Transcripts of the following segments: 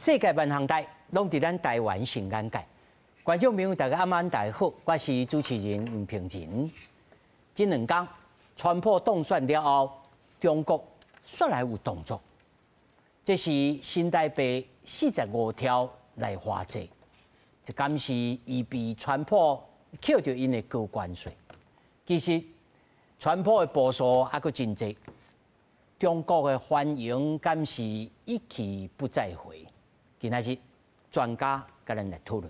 世界萬項代攏佇咱台灣新眼界。觀眾朋友，大家暗安，大家好，我是主持人吳平仁。這兩天，川普當選了後，中國煞來有動作。這是新台幣45兆來化債，這敢是預備川普扣著𪜶的高關稅？其實，川普的步數猶閣真濟，中國的反應敢是一去不再回？今仔日專家佮咱來討論。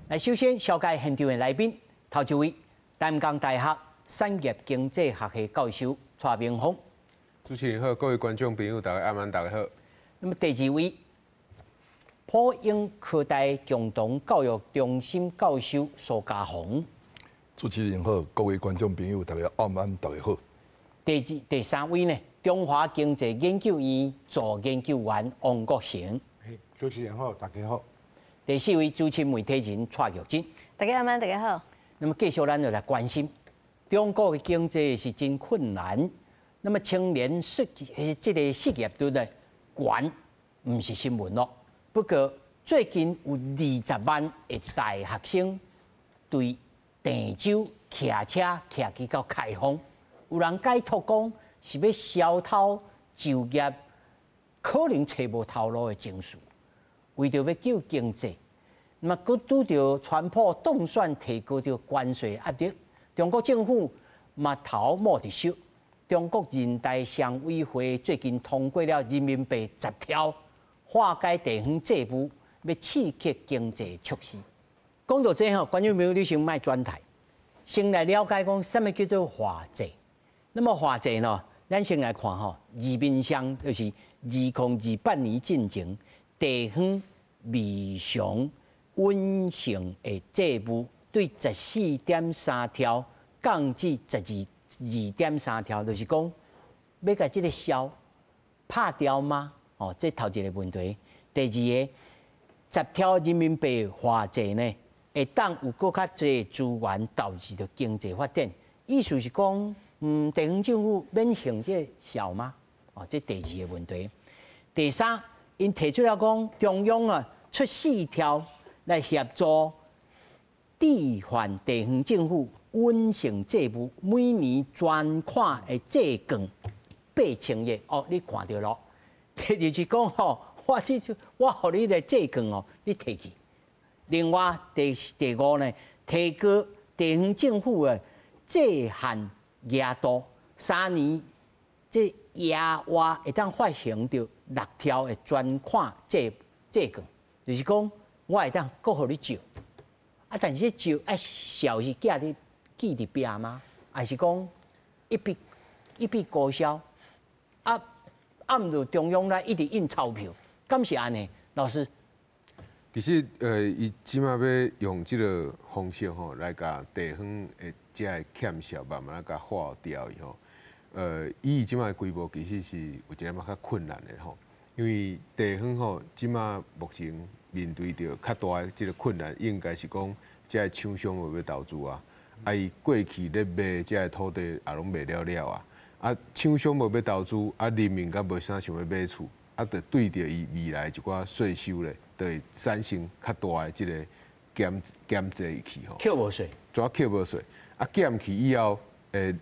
來，首先紹介現場的來賓，頭一位，淡江大學產業經濟學系教授蔡明芳。主持人好，各位觀眾朋友，大家暗安，大家好。那麼第二位，普英科大共同教育中心教授蘇嘉宏。主持人好，各位觀眾朋友，大家暗安，大家好。第三位呢，中華經濟研究院助研究員王國成。主持人好，大家好。第四位資深媒體人蔡玉珍。大家暗安，大家好。那麼繼續咱就來關心中國的經濟是真困難，那麼青年失這個失業率呢懸，毋是新聞咯。不過最近有20萬的大學生對鄭州騎車騎去到開封，有人解讀講是欲消偷就業可能揣無頭路的情緒，為著欲救經濟，那麼閣拄著川普當選提高著關稅壓力，中國政府嘛頭毛佇燒。中國人大常委會最近通過了人民幣十兆化解地方債務，欲刺激經濟措施。講到這吼，觀眾朋友你先莫轉台，先來了解講啥物叫做化債。那麼化債呢，咱先來看吼，字面上就是2028年進前地方未償穩性的債務對14.3兆降至12.3兆，就是講欲共這个數拍掉嗎？哦，這頭一个問題。第二个，十兆人民幣化債呢，會當有閣較濟資源投入著經濟發展。意思是講，地方政府免還這个數嗎？哦，這第二个問題。第三，𪜶提出來講，中央啊出四兆來協助置換地方政府穩性債務，每年專款的債券8000億。哦，你看著囉，就是講吼，我這次我予你的債券哦，你提去。另外第五呢，提高地方政府的債限額度，3年這額外會當發行著6兆的專款債券，就是講我會當閣予你借。啊，但是這借啊，數是寄佇記佇壁嗎？還是講一筆一筆勾銷？啊，毋著中央來一直印鈔票，敢是按呢？老師，其實，伊這馬欲用這个方式吼，來共地方的這个欠數慢慢仔共化掉伊吼。以這馬規模其實是有一點仔較困難的吼，因為地方吼這馬目前面對著較大的這个困難，應該是講這个廠商無欲投資啊，啊伊過去咧賣這个土地也攏賣了了啊，啊廠商無欲投資，啊人民閣無啥想欲買厝，啊就對著伊未來一寡稅收咧，就會產生較大的這个減濟去吼。扣無稅，怎扣無稅？啊減去以後，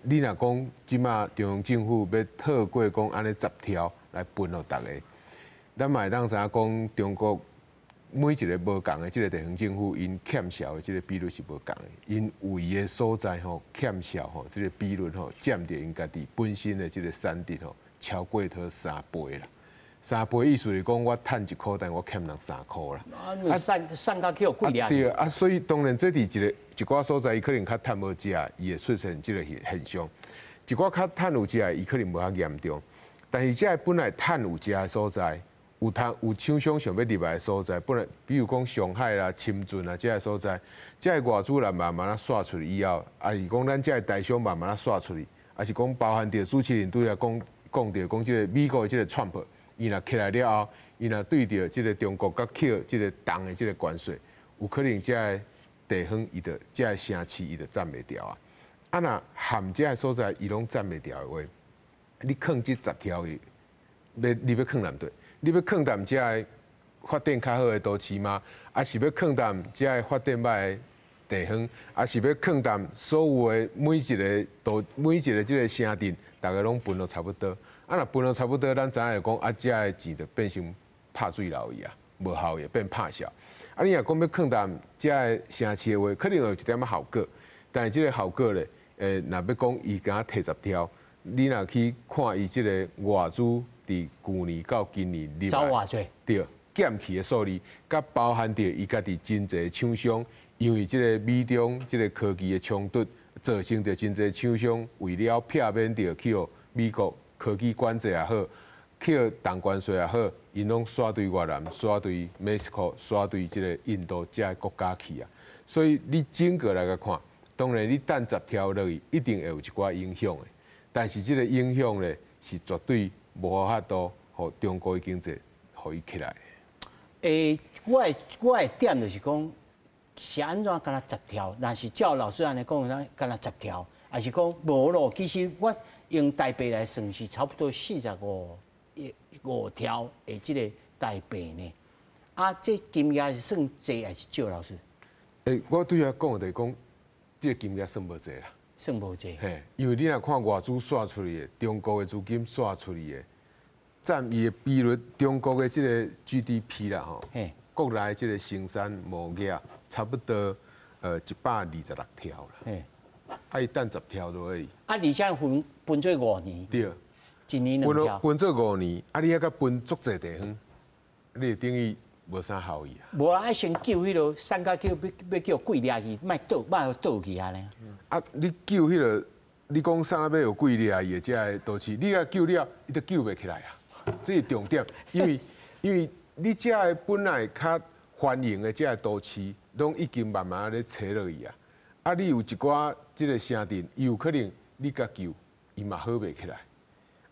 你若講這馬中央政府欲透過講按呢十兆來分予逐个，咱嘛會當知影講中國每一个無仝的這个地方政府，𪜶欠數的這个比率是無仝的，𪜶位的所在吼欠數吼，這个比率吼佔著𪜶家己本身的這个產值吼超過頭3倍啦。3倍意思是講我趁1箍，但我欠人3箍啦。啊，散散甲去予貴掠。對啊，所以當然這佇一寡所在，伊可能較趁無食，伊會出現這个現象；一寡較趁有食，伊可能無遐嚴重。但是這个本來趁有食的所在，有通有廠商想欲入來的所在，本來比如講上海啦、深圳啊這个所在，這个外資人慢慢仔徙出去以後，抑是講咱這个台商慢慢仔徙出去，抑是講包含著主持人拄才講講著講這个美國的這个川普，伊若起來了後，伊若對著這个中國佮扣這个重的這个關稅，有可能這个地方伊就這个城市伊就佔袂牢啊。啊，若含這个所在伊攏佔袂牢的話，你囥這十兆去，欲你欲囥佗佗？你欲囥佇遮个發展較好的都市嗎？抑是欲囥佇遮个發展䆀的地方？抑是欲囥佇所有的每一个都每一个這个城鎮，逐家攏分予差不多。啊，若分予差不多，咱知影就講啊，遮个錢就變成拍水流去啊，無效益變拍痟。啊，你若講欲囥佇遮个城市的話，可能會有一點仔效果，但是這个效果咧，若欲講伊敢提十兆，你若去看伊這个外資佇舊年到今年入走偌濟？對，減去的數字，佮包含著伊家己真濟廠商，因為這个美中這个科技的衝突，造成著真濟廠商為了避免著去予美國科技管制也好，去予重關稅也好，𪜶攏徙對越南、徙對墨西哥、徙對這个印度遮个國家去啊。所以你整個來共看，當然你擲十兆落去，一定會有一寡影響的。但是這个影響咧，是絕對無法度予中國的經濟予伊起來。我的點就是講，是按怎敢若十兆？若是照老師按呢講，咱敢若十兆，抑是講無咯？其實我用台幣來算是差不多45.5兆的這个台幣呢。啊，這金額是算濟抑是少？老師？我拄才講的就是講，這個金額算無濟啦。算無濟。嘿，因為你若看外資徙出去的，中國的資金徙出去的，佔伊的比率，中國的這个 GDP 啦吼，國內這个生產貿易差不多126兆啦。啊，伊擲十兆落去。啊，而且分做五年。對。一年2兆。分做五年，啊，你抑閣分足濟地方，你就等於無啥效益啊。無啊，愛先救彼落，散甲叫欲欲叫鬼掠去，莫倒莫予倒去按呢。啊，你救彼个，你講啥欲予鬼掠伊的遮个都市，你共救了，伊就救袂起來啊。這是重點，因為你遮个本來較繁榮的遮个都市，攏已經慢慢咧衰落去啊。啊，你有一寡這个城鎮，伊有可能你共救，伊嘛好袂起來。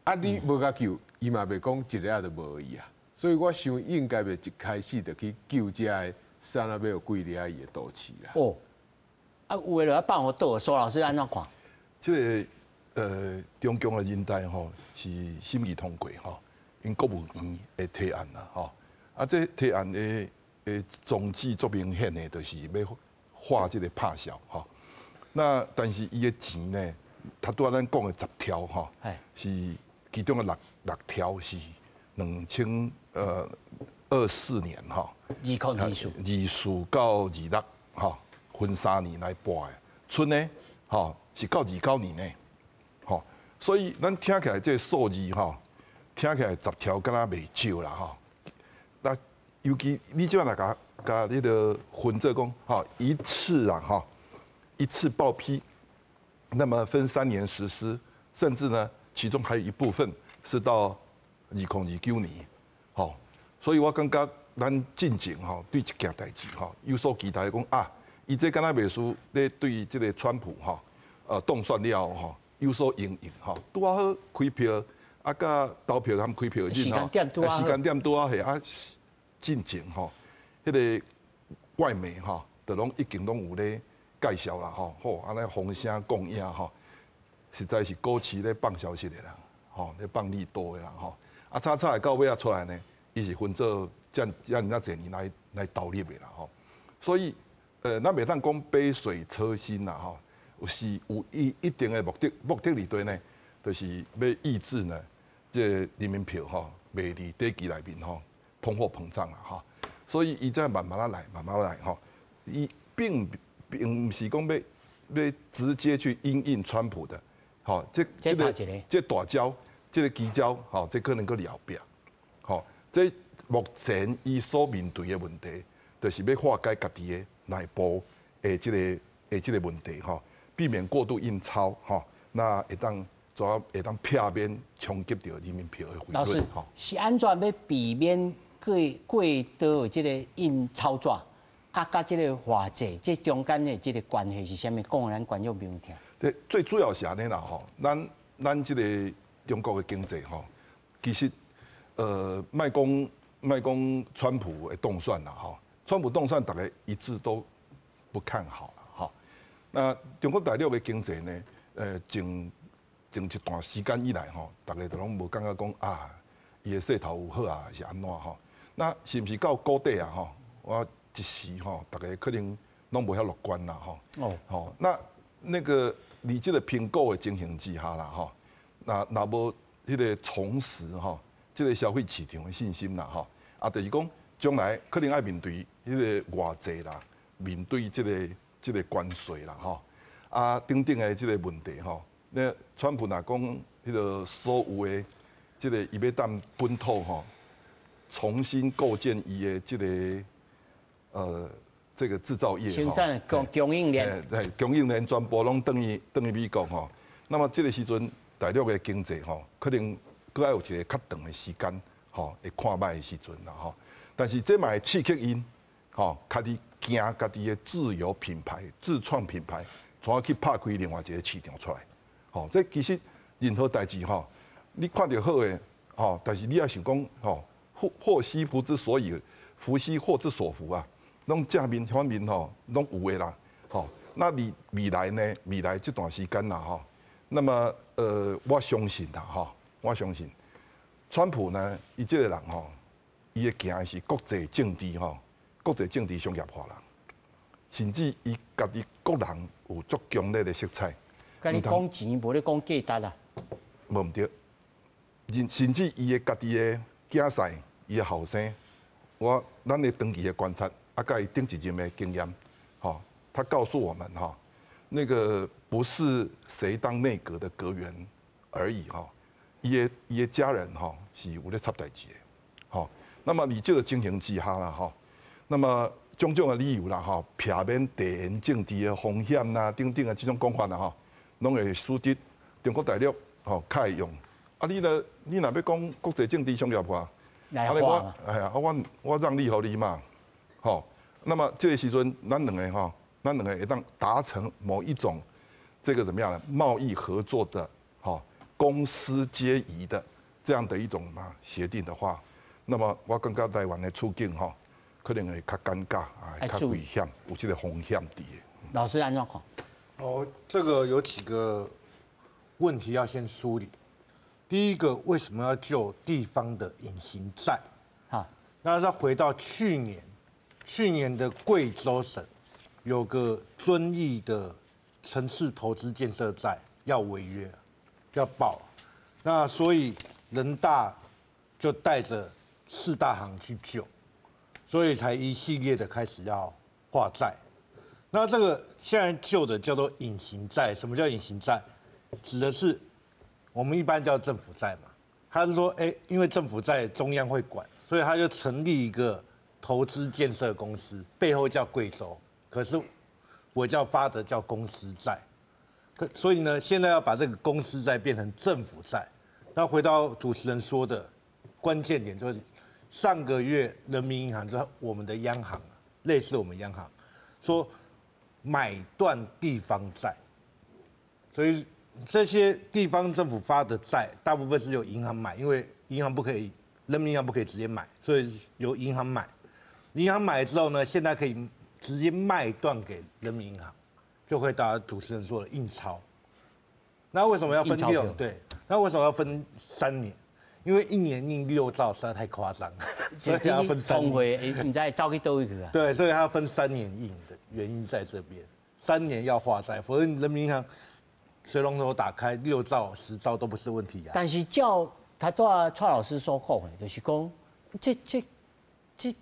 啊，你無共救，伊嘛袂講一下就無去啊。所以我想應該袂一開始就去救遮个啥仔欲予鬼掠伊的都市啦。哦，啊，有的就愛放予倒，蘇老師按怎看？這个中共的人大吼是審議通過吼，𪜶國務院的提案啦吼。啊，這提案的宗旨足明顯的，就是欲化這个拍痟吼。那但是伊的錢呢，頭拄仔咱講的十兆吼，是其中的六兆是2024年吼，2024，24到26吼，分3年來撥的，賰呢吼是到29年呢，吼，所以咱聽起來這个數字吼，聽起來十兆敢若袂少啦吼。那尤其你這擺來共共彼个分做講，吼一次啊吼，一次報批，那麼分三年實施，甚至呢，其中還有一部分是到2029年，吼，所以我感覺咱進前吼對這件代誌吼有所期待，講啊，伊這敢若袂輸咧對這个川普吼，當選了吼有所因應吼，拄仔好開票啊，佮投票含開票日時間點拄仔好，時間點拄仔好啊，進前吼，彼个外媒吼，就攏已經攏有咧介紹啦吼，好，按呢風聲講影吼，實在是股市咧放消息的啦，吼，咧放利多的啦吼，啊，早早的到尾仔出來呢，伊是分做遮遮爾仔濟年來投入的啦吼，所以，咱袂當講杯水車薪啦吼，有是有一定的目的，目的裡底呢，就是欲抑制呢，這个人民幣吼，袂佇短期內面吼通貨膨脹啦吼，所以伊才慢慢仔來，慢慢來吼，伊並毋是講欲直接去因應川普的，吼，這個這大招，這个奇招，吼，這可能閣後壁，吼，這目前伊所面對的問題，就是欲化解家己的內部的這个問題，吼，避免過度印鈔，吼，那會當怎會當避免衝擊著人民幣的匯率。老師，是按怎欲避免過多的這个印鈔紙？啊，佮這个化債，這中間的這个關係是啥物？講予咱觀眾朋友聽。對，最主要是按呢啦吼，咱這个中國的經濟吼，其實莫講川普會當選啦吼，川普當選，逐家一致都不看好啦吼。那中國大陸的經濟呢，從前一段时间以来吼，大家都攏無感覺講啊，伊的勢頭有好啊，是按怎吼？那是毋是到谷底啊？吼，我一時吼，大家可能攏無遐樂觀啦吼。吼，那個佇這個蘋果的情形之下啦吼，那若無彼個重拾吼，這個消費市場的信心啦吼，啊，就是講將來可能愛面對彼個外債啦，面對這個關稅啦吼，啊等等的這個問題吼。那川普若講彼個所有的這個伊欲佇本土吼，重新構建伊的這個製造業，生產供應鏈，對，供應鏈全部攏轉去美國吼。那麼這個時陣，大陸的經濟吼，可能閣愛有一個較長的時間吼，會看䆀的時陣啦吼。但是這嘛會刺激𪜶吼，家己行家己的自有品牌、自創品牌，從而去拍開另外一個市場出來。吼，這其實任何代誌吼，你看著好的吼，但是你也想講吼，禍兮福之所倚，福兮禍之所伏啊，攏正面反面吼，攏有的啦。吼，那未未來呢？未來這段時間啦吼，那麼我相信啦吼，我相信，川普呢，伊這個人吼，伊會行的是國際政治吼，國際政治商業化啦，甚至伊家己個人有足強烈的色彩。佮你講錢，無咧講價值啊？無毋對，甚至伊的家己的囝婿，伊的後生，咱的長期的觀察，啊，佮伊頂一任的經驗，吼，他告訴我們哈，那個不是誰當內閣的閣員而已哈，伊的家人哈是有咧插代誌的，吼，那麼佇這個情形之下啦，吼，那麼種種的理由啦，吼，避免地緣政治的風險啦，等等的這種講法啦，吼，攏會使得中國大陸吼較會用。啊，你呢？你若欲講國際政治商業化，來化，哎呀，啊，我讓利予你嘛，吼。那麼這個時陣，咱兩個吼，咱兩個會當達成某一種這個怎麼樣貿易合作的吼，公私皆宜的這樣的一種嘛協定的話，那麼我感覺台灣的處境吼，可能會較尷尬啊，較危險，有這個風險佇。老師按怎看？哦，這個有幾個問題要先梳理。第一個，為什麼要救地方的隱形債？那再回到去年，去年的貴州省有個遵義的城市投資建設債要違約，要爆，那所以人大就帶着四大行去救，所以才一系列的開始要化債。那這個現在救的叫做隱形債，什麼叫隱形債？指的是我們一般叫政府債嘛。他是說，哎，因為政府債中央會管，所以他就成立一個投資建設公司，背後叫貴州，可是我叫發的叫公司債。可所以呢，現在要把這個公司債變成政府債。那回到主持人說的關鍵點，就是上個月人民銀行就是我們的央行，類似我們央行，說買斷地方債，所以這些地方政府發的債，大部分是由銀行買，因為銀行不可以，人民銀行不可以直接買，所以由銀行買。銀行買之後呢，現在可以直接賣斷給人民銀行，就會到主持人說的印鈔。那為什麼要分六？對，那為什麼要分3年？因為一年印6兆實在太誇張，所以要分三年。你知走去佗位去啊？對，所以他要分三年印的原因在這邊，三年要化債，否則人民銀行水龍頭打開6兆、10兆都不是問題啊。但是照他拄蔡老師所講的，就是講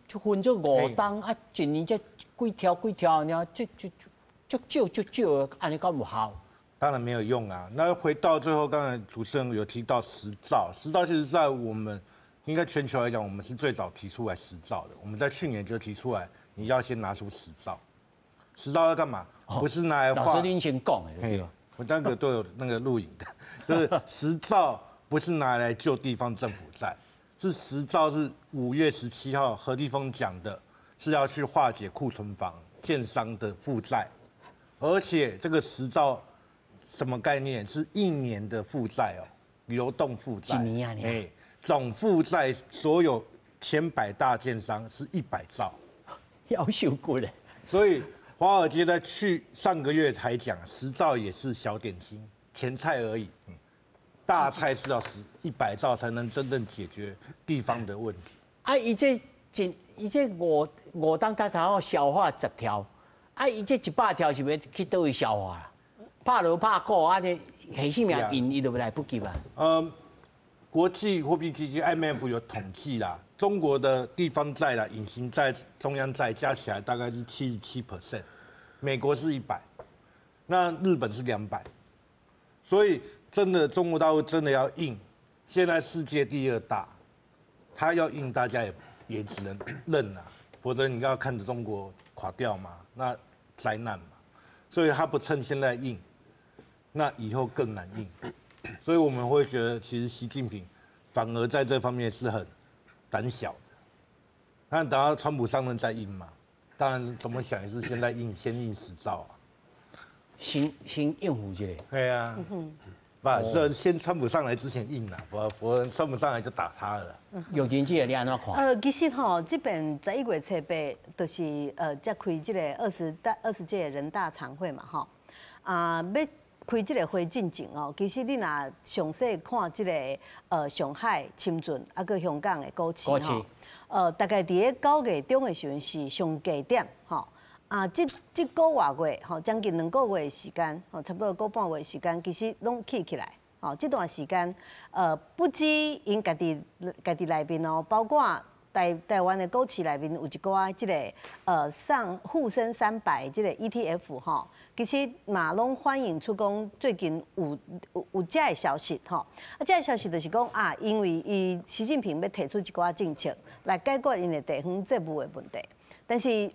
這分做五冬啊，一年才幾條幾條爾，這這足少足少，按呢敢有效？當然沒有用啊！那回到最後，剛才主持人有提到十兆，十兆其實在我們應該全球來講，我們是最早提出來十兆的。我們在去年就提出來，你要先拿出十兆，十兆要幹嘛？不是拿來。老師您先講的，我那個都有那個錄影的，就是十兆不是拿來救地方政府債，是十兆是5月17號何立峰講的，是要去化解庫存房建商的負債，而且這個十兆。什麼概念？是一年的負債哦，流動負債。一年啊，哎，總負債所有前100大建商是100兆，夭壽骨咧。所以華爾街在去上個月才講，10兆也是小點心，前菜而已。大菜是要100兆才能真正解決地方的問題。啊，伊這真，伊這五冬才頭消化十條，啊，伊這100條是欲去佗位消化啦？拍鑼拍鼓啊，這下性命印伊都來不及啊。嗯，國際貨幣基金 IMF 有統計啦，中國的地方債啦、隱形債、中央債加起來大概是77%，美國是100，那日本是200，所以真的中國大陸真的要印，現在世界第二大，他要印，大家也只能認啦，否則你要看着中國垮掉嘛，那災難嘛，所以他不趁現在印，那以後更難印，所以我們會覺得其實習近平反而在這方面是很膽小的。那等到川普上任再印嘛，當然怎麼想也是現在印先印10兆啊，先應付一下。對啊。不，是先川普上來之前印啦，否則川普上來就打他了。玉珍姐，你按怎看？其實吼，這邊11月7日就是才開這個20屆人大常會嘛，吼啊，欲開這個會進前哦，其實你若詳細看這個上海、深圳啊，閣香港的股市吼，大概佇咧9月中的時陣是上低點吼。啊，這個外月吼，將近2個月的時間，吼，差不多個半月的時間，其實攏起起來。吼，這段時間，不止𪜶家己內面哦，包括台灣的股市內面有一寡這個上滬深300這個 ETF 吼，其實嘛攏反映出講最近有這个消息吼。啊，這个消息就是講啊，因為伊習近平欲提出一寡政策來解決𪜶的地方債務的問題，但是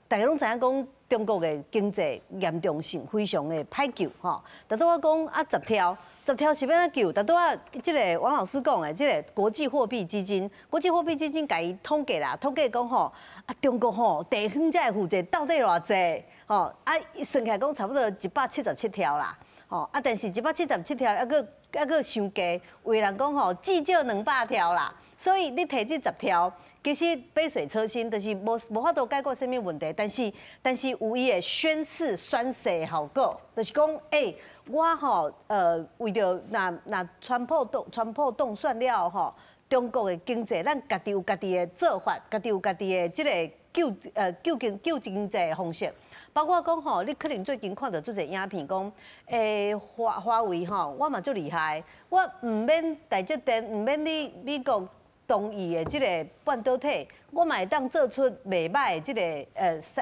大家攏知影講中國的經濟嚴重性非常的歹救吼。但拄仔講啊，十條，十條是欲按怎救？但拄仔這个王老師講的，這个國際貨幣基金，國際貨幣基金共伊統計啦，統計講吼，啊中國吼地方債負債到底偌濟？吼啊算起來講差不多177條啦，吼啊但是177條猶閣傷低，有的人講吼至少200條啦，所以你提這十條，其實杯水車薪，就是無法度解決啥物問題，但是有伊的宣示宣誓的效果，就是講，欸，我吼為著若川普當選了吼，中國的經濟，咱家己有家己的做法，家己有家己的這个救經濟的方式。包括講吼，你可能最近看著足濟影片，講，欸，華為吼，我嘛足厲害，我毋免台積電，毋免你美國同意的這个半導體，我嘛會當做出袂䆀的這个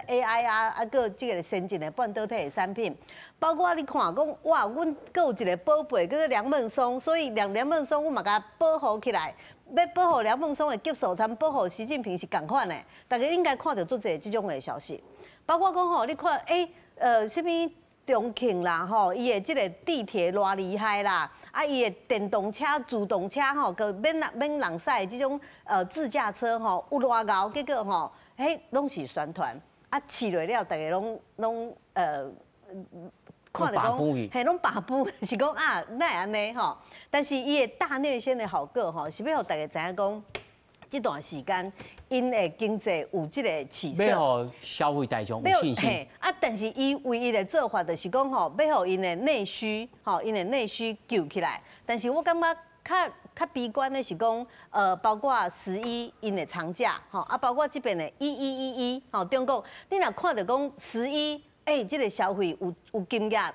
AI 啊，啊閣這个先進的半導體的產品。包括你看講，哇，阮閣有一个寶貝叫做梁孟松，所以梁孟松阮嘛共保護起來，欲保護梁孟松的級數，參保護習近平是仝款的。大家應該看著足濟這種的消息。包括講吼，你看，欸，啥物重慶啦，吼，伊的這个地鐵偌厲害啦。啊，伊的電動車、自動車吼，閣免人駛的這種自駕車吼，有偌𠢕，結果吼，彼攏是宣傳，啊試落了，大家攏看著講，嘿，攏罷補，是講啊，哪會按呢吼？但是伊的大內宣的效果吼，是欲予大家知影講，這段時間𪜶的經濟有這个起色，欲予消費大眾有信心。啊，但是伊唯一的做法就是講吼，欲予𪜶的內需，吼，𪜶的內需救起來。但是我感覺較悲觀的是講，包括11𪜶的長假，吼，啊，包括這邊的1111，吼，中國，你若看著講十一，欸，這个消費有金額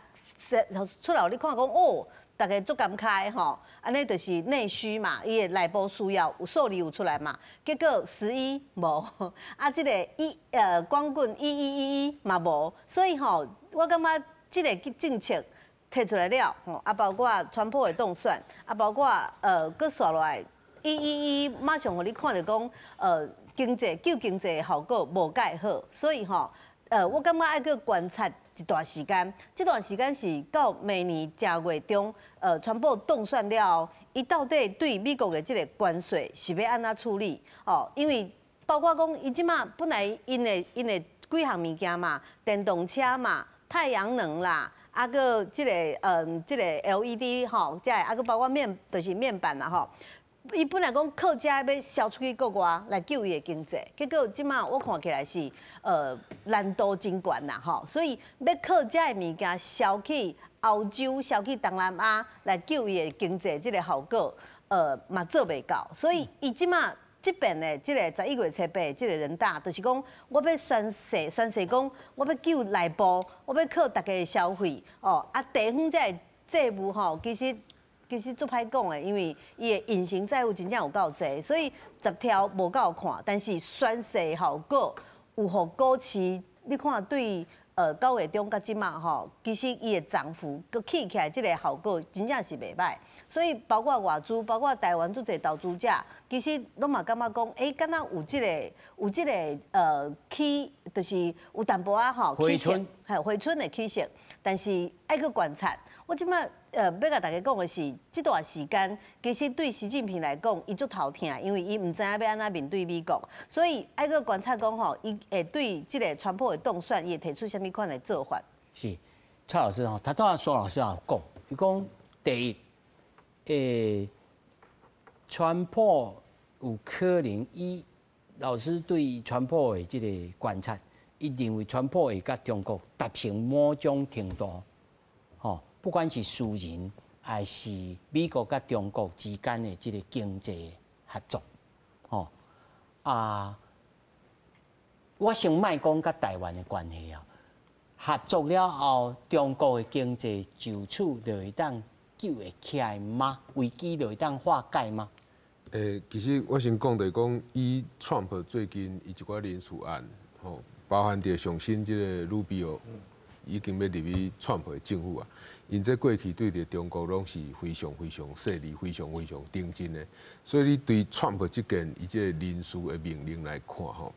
出來，你看講哦。大家足感慨吼，按呢就是內需嘛，伊的內部需要有數字有出來嘛，結果十一無，啊，這个光棍1111嘛無，所以吼，我感覺這个政策提出來了，吼，啊，包括川普的當選，啊，包括閣紲落來111，馬上予你看著講，經濟救經濟的效果無蓋好，所以吼，我感覺愛閣觀察一段時間，這段時間是到明年正月中，川普當選了後，伊到底對美國的這个關稅是欲按怎處理？哦，因為包括講，伊這馬本來𪜶的幾項物件嘛，電動車嘛，太陽能啦，啊，閣這个LED 吼，這个啊，閣包括面就是面板啦吼。伊本來講靠這欲銷出去國外來救伊的經濟，結果這馬我看起來是難度真懸啦吼，所以欲靠這个物件銷去歐洲、銷去東南亞來救伊的經濟，這个效果嘛做袂到，所以伊這馬這邊的這个11月7日這个人大，就是講我欲宣誓，宣誓講我欲救內部，我欲靠大家的消費哦，啊地方這个債務吼，其實足歹講的，因為伊的隱形債務真正有夠濟，所以十條無夠看，但是宣誓效果有予股市，你看對9月中到這馬吼，其實伊的漲幅閣起起來，這個效果真正是袂䆀。所以包括外資，包括台灣足濟投資者，其實攏嘛感覺講，欸，敢若有這個起，就是有淡薄仔吼起色，係回春的起色，但是愛閣觀察。我這馬欲共大家講的是，這段時間其實對習近平來講，伊足頭疼，因為伊毋知影欲按怎面對美國，所以愛閣觀察講吼，伊會對這个川普的當選，伊會提出啥物款的做法？是，蔡老師吼，頭拄仔蘇老師也有講，伊講第一，川普有可能伊老師對川普的這个觀察，伊認為川普會佮中國達成某種程度，吼，不管是私人還是美國佮中國之間的這个經濟合作，吼啊，我先莫講佮台灣的關係啊，合作了後，中國的經濟就此就會當救會起來嗎？危機就會當化解嗎？其實我先講就是講，以川普最近伊一寡人事案，吼，包含著上新這个魯比奧已經欲入去川普的政府啊。𪜶這過去對著中國攏是非常非常細膩、非常非常認真的，所以你對川普這件伊這个人事的命令來看吼，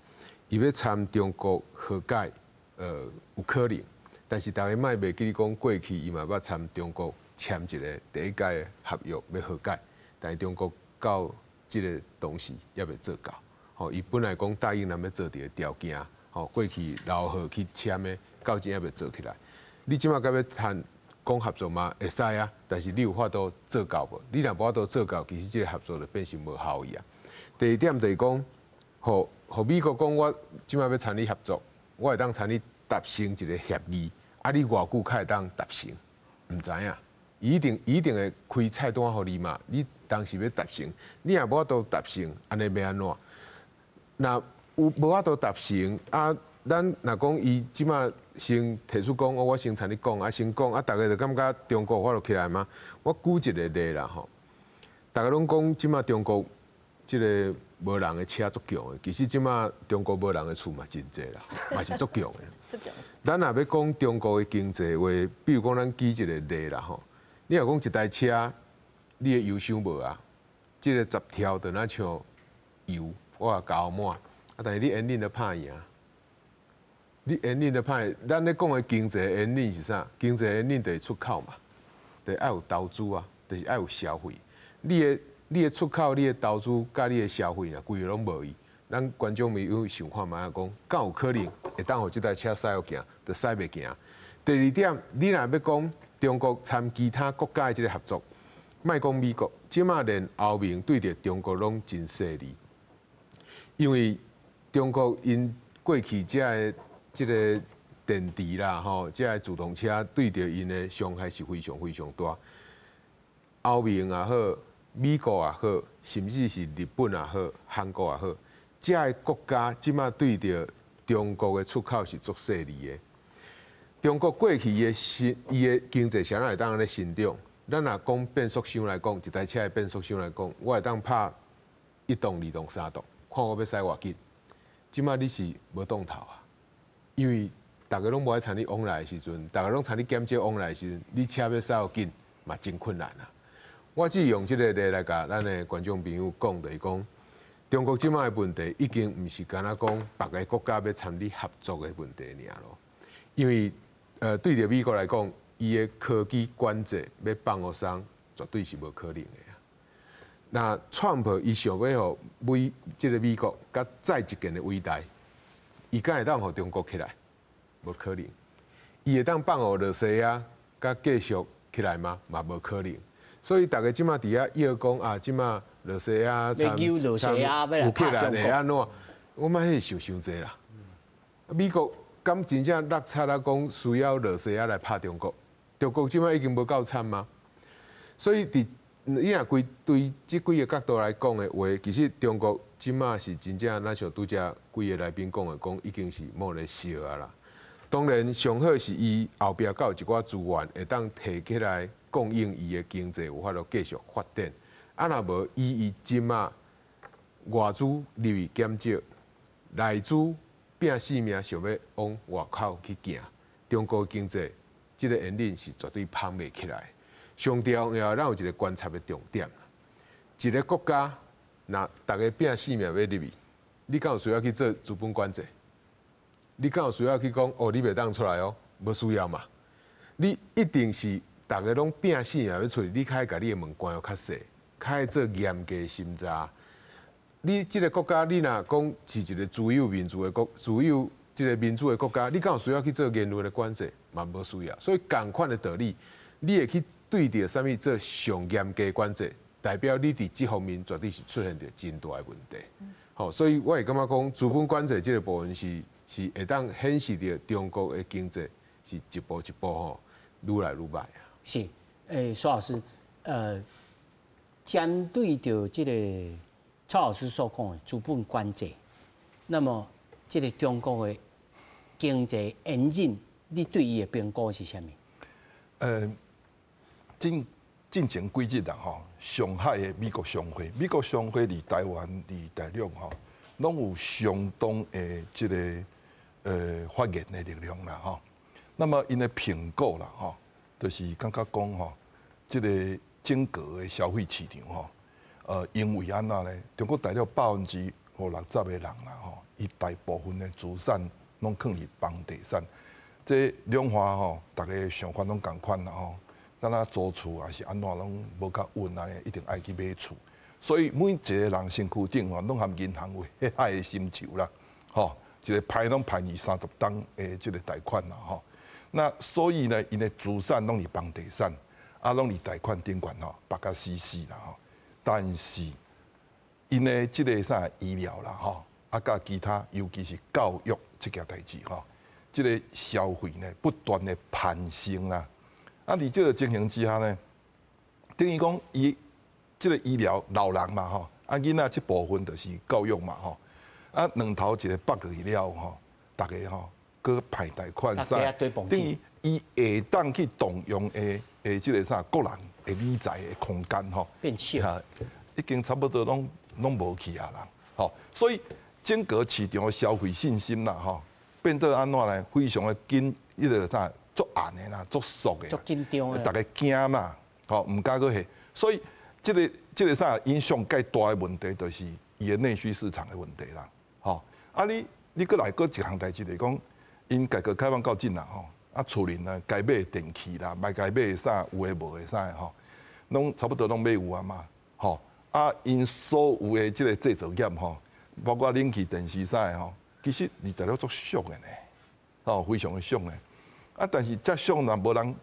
伊欲參中國和解，有可能，但是大家莫袂記得講過去伊嘛捌參中國簽一个第一屆的合約欲和解，但是中國到這个當時猶未做到，吼，伊本來講答應咱欲做佇个條件，吼，過去留號去簽的，到今猶未做起來。你這馬閣欲談講合作嘛，會使啊，但是你有法度做到無？你若無法度做到，其實這个合作就變成無效益啊。第二點就是講，予予美國講我這馬欲參你合作，我會當參你達成一个協議，啊，你偌久才會當達成？毋知影，伊一定會開菜單予你嘛。你當時欲達成，你若無法度達成，按呢欲按怎？若有無法度達成啊？咱若講伊這馬先提出講，我先參你講，啊先講，啊逐家就感覺中國有法度起來嗎？我舉一个例啦吼，逐家攏講這馬中國這个無人的車足強的，其實這馬中國無人的厝嘛真濟啦，嘛是足強的。咱若欲講中國的經濟話，比如講咱舉一个例啦吼，你若講一台車，你的油傷無啊？這个十條就若像油，我也加滿，啊，但是你引擎就拍贏。你引擎就歹，咱咧講的經濟引擎是啥？經濟引擎就是出口嘛，就是愛有投資啊，就是愛有消費。你的出口、你的投資、佮你的消費若規个攏無去，咱觀眾朋友想看覓仔講，敢有可能會當予這台車駛予行，就駛袂行。第二點，你若欲講中國參其他國家的這个合作，莫講美國，這馬連歐盟對著中國攏真細膩，因為中國𪜶過去這个這个電池啦，吼，這个自動車對著𪜶的傷害是非常非常大。歐盟也好，美國也好，甚至是日本也好，韓國也好，這个國家這馬對著中國的出口是足細膩的。中國過去的新伊的經濟啥會當按呢成長？咱若講變速箱來講，一台車的變速箱來講，我會當拍一檔、二檔、三檔，看我欲駛偌緊。這馬你是無擋頭啊，因為逐家攏無愛參你往來的時陣，逐家攏參你減少往來的時陣，你車欲駛予緊嘛真困難啊。我只用這个例來共咱的觀眾朋友講，就是講中國這馬的問題已經毋是干焦講別个國家欲參你合作的問題爾咯，因為對著美國來講，伊的科技管制欲放予鬆，絕對是無可能的啊。那川普伊想欲予這个美國閣再一件的偉大，伊敢會當予中國起來？無可能。伊會當放予羅西亞閣繼續起來嗎？嘛無可能。所以逐家這馬佇遐臆講啊，這馬罗西亚参乌克兰会按怎？我感觉彼是想伤济啦。美国敢真正落漆啊？讲需要罗西亚来拍中国？中国这摆已经无够惨吗？所以伫你若规对这几个角度来讲的话，其实中国这马是真正，咱像拄才几个来宾讲的，讲已经是无咧烧啊啦。当然，上好是伊后壁阁有一寡资源会当提起来供应伊的经济有法度继续发展。啊，若无伊这马外资入去减少，内资拼性命想欲往外口去行，中国经济这个引领是绝对膨袂起来。上重要，咱有一个观察的重点，一个国家若逐家拼性命欲入去，你敢有需要去做资本管制？你敢有需要去讲哦？你袂当出来哦，无需要嘛？你一定是逐家拢拼性命欲出去，你较爱共你的门关较细，较爱做严格审查。你这个国家，你若讲是一个自由民主的国，自由这个民主的国家，你敢有需要去做言论的管制？嘛无需要。所以仝款的道理，你会去对著啥物做上严格管制，代表你伫这方面绝对是出现著真大的问题。好，所以我会感觉讲资本管制这个部分是会当显示著中国的经济是一步一步吼愈来愈䆀啊。是，苏老师，针对著这个蔡老师所讲的资本管制，那么这个中国的经济演进，你对伊的评估是啥物？进前几日啦吼，上海的美国商会，美国商会伫台湾、伫大陆吼，拢有相当的这个发言的力量啦吼。那么𪜶的评估啦吼，就是感觉讲吼，这个整个的消费市场吼，因为按怎呢？中国大陆50-60%的人啦吼，伊大部分的资产拢囥伫房地产。这两岸吼，逐家想法拢仝款啦吼，敢若租厝也是按怎拢无较稳按呢，一定爱去买厝。所以每一个人身躯顶吼，拢和银行有血海的深仇啦，吼，一个歹拢歹二三十冬的这个贷款啦吼。那所以呢，𪜶的资产拢伫房地产，啊，拢伫贷款顶悬吼，绑甲死死啦吼。但是𪜶的这个啥医疗啦吼，啊，佮其他，尤其是教育这件代志吼，这个消费呢不断的攀升啦。啊，伫这个情形之下呢，等于讲伊这个医疗老人嘛吼，啊囡仔这部分就是教育嘛吼，啊两头一个绑落去了吼，逐家吼阁歹贷款啥，等于伊会当去动用的这个啥个人的理财的空间吼，变小，已经差不多拢无去啊啦，吼，所以整个市场的消费信心啦吼，变做按怎呢？非常的紧，彼个啥足暗的啦，足缩的，足紧张的，逐家惊嘛，吼，毋敢阁去，所以这个啥影响介大的问题，就是伊的内需市场的问题啦，吼，啊你阁来阁一项代志就是讲，𪜶改革开放到今啦，吼，啊厝里呢该买的电器啦，买该买的啥有的无的啥的吼，拢差不多拢买有啊嘛，吼，啊𪜶所有的这个制造业吼，包括冷气、电视啥的吼，其实伫大陆足俗的呢，吼，非常的俗的，啊但是遮俗若无人，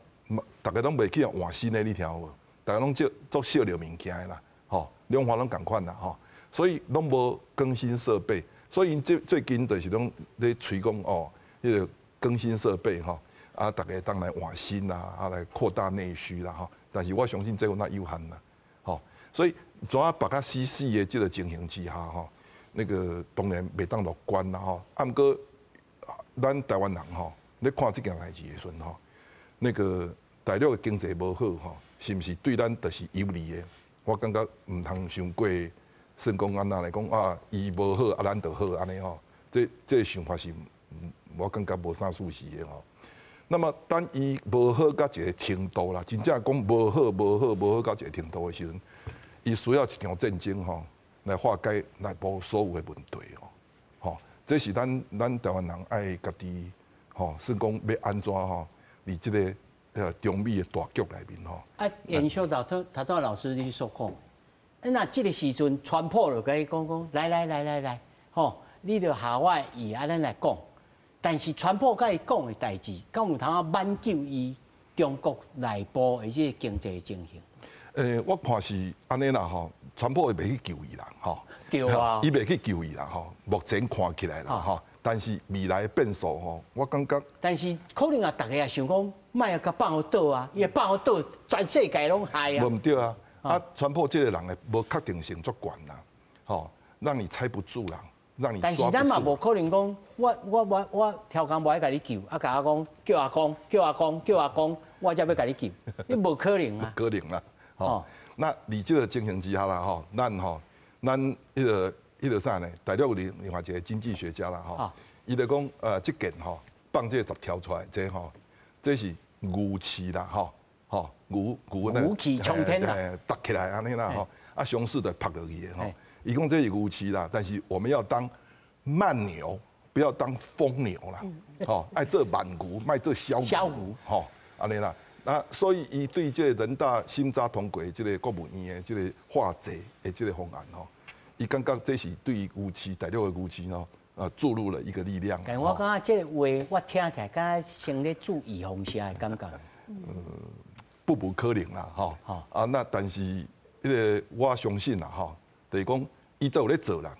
逐家拢袂去换新的，你听有无？逐家拢足足惜著物件的啦，吼，两岸拢仝款啦，吼，所以拢无更新设备，所以𪜶最近就是拢咧催讲哦，彼个更新设备吼，啊，逐家当来换新啦，啊来扩大内需啦，吼，但是我相信这个那有限啦，吼，所以怎啊绑甲死死的这个情形之下，吼，那个当然袂当乐观啦，吼，啊，毋过咱台湾人吼，咧看这件代志的时阵吼，那个大陆的经济无好吼，是毋是对咱就是有利的？我感觉毋通伤过算讲按怎来讲啊，伊无好啊，咱就好按呢吼。这个想法是，我感觉无啥事实的吼。那么等伊无好到一个程度啦，真正讲无好、无好、无好到一个程度的时阵，伊需要一场战争吼，来化解内部所有的问题吼。吼，这是咱台湾人爱家己吼，算讲欲按怎吼，伫这个中美的大局内面吼。啊，延续到头头拄老师你所讲，那这个时阵，川普就共伊讲讲，来来来来来，吼，你著合我意，按呢来讲。但是川普共伊讲的代志，敢有通挽救伊中国内部的这个经济情形？我看是按呢啦吼，川普會袂去救伊啦，吼。對啊。伊袂去救伊啦，吼。目前看起來啦，吼。但是未來的變數吼，我感覺。但是可能啊，大家也想講，莫共放予倒啊，伊放予倒，全世界攏害啊。無毋對啊，啊，川普這個人的無確定性足懸啦，吼，讓你猜不住啦，讓你。但是咱嘛無可能講，我超工無愛共你救，啊，共我講叫阿公叫阿公叫阿公，我才欲共你救，你無可能啊。可能啦。吼，那佇這個情形之下啦，吼，咱吼，咱彼個啥呢？大陸有另外一個經濟學家啦，吼，伊就講，這件吼放這個10條出來，這吼，這是牛市啦，吼，吼牛牛牛氣沖天啦，搭起來按呢啦，吼，啊，熊市就拍落去的吼。伊講這是牛市啦，但是我們要當慢牛，不要當瘋牛啦，吼，愛做慢牛，莫做潲牛，吼，按呢啦。那所以，伊對這個人大審查通過這個國務院的這個化債的這個方案吼，伊感覺這是對牛市大陸的牛市吼，注入了一個力量。但我感覺這個話，我聽起來敢若像咧注預防針的感覺。不無可能啦，吼。啊，那但是，彼個我相信啦，吼，就是講伊都有咧做啦，